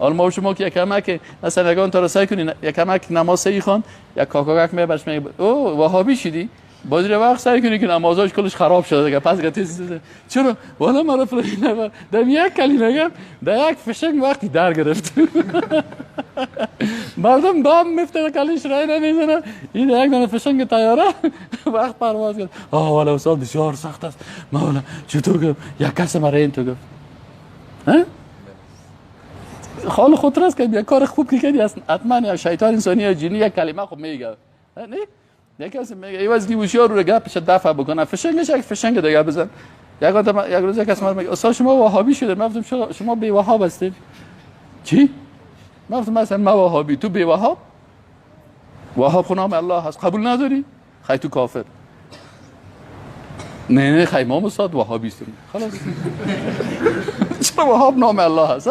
حالا ما شما که یکمک مثلا یگان تا رسای کنی، یکمک نماز صحیح خوان، یک کاکاک می برش میگه او وهابی شدی، باز یه وقت سعی کنی که نمازاش کلش خراب شده دیگه. پس گفتی چرا والا مرا فلانی نفر در یک کلمه گفت، در یک فشنگ وقتی در گرفت. مردم دام میفته کلش رای نمیزنه، این یک دانه فشنگ طیاره وقت پرواز کرد. آه والا استاد بسیار سخت است. مولا چطور گفت؟ یک کس مرا این تو گفت ها؟ خال خود راست که یک کار خوب که کردی اصلا حتما یا شیطان انسانی یا جنی یک کلمه خوب میگه. نه یک کسی میگه ای واسه هوشیار رو گپش دفع بکنه، فشنگش یک فشنگ دیگه بزن. یک آدم یک روز یک کس میگه استاد شما وهابی شده. من گفتم شما بی وهاب هستید. چی؟ من گفتم مثلا ما وهابی، تو بی وهاب؟ وهاب خو نام الله هست، قبول نداری؟ خی تو کافر. نه نه خی ما استاد وهابی هستیم خلاص. چرا وهاب نام الله هست؟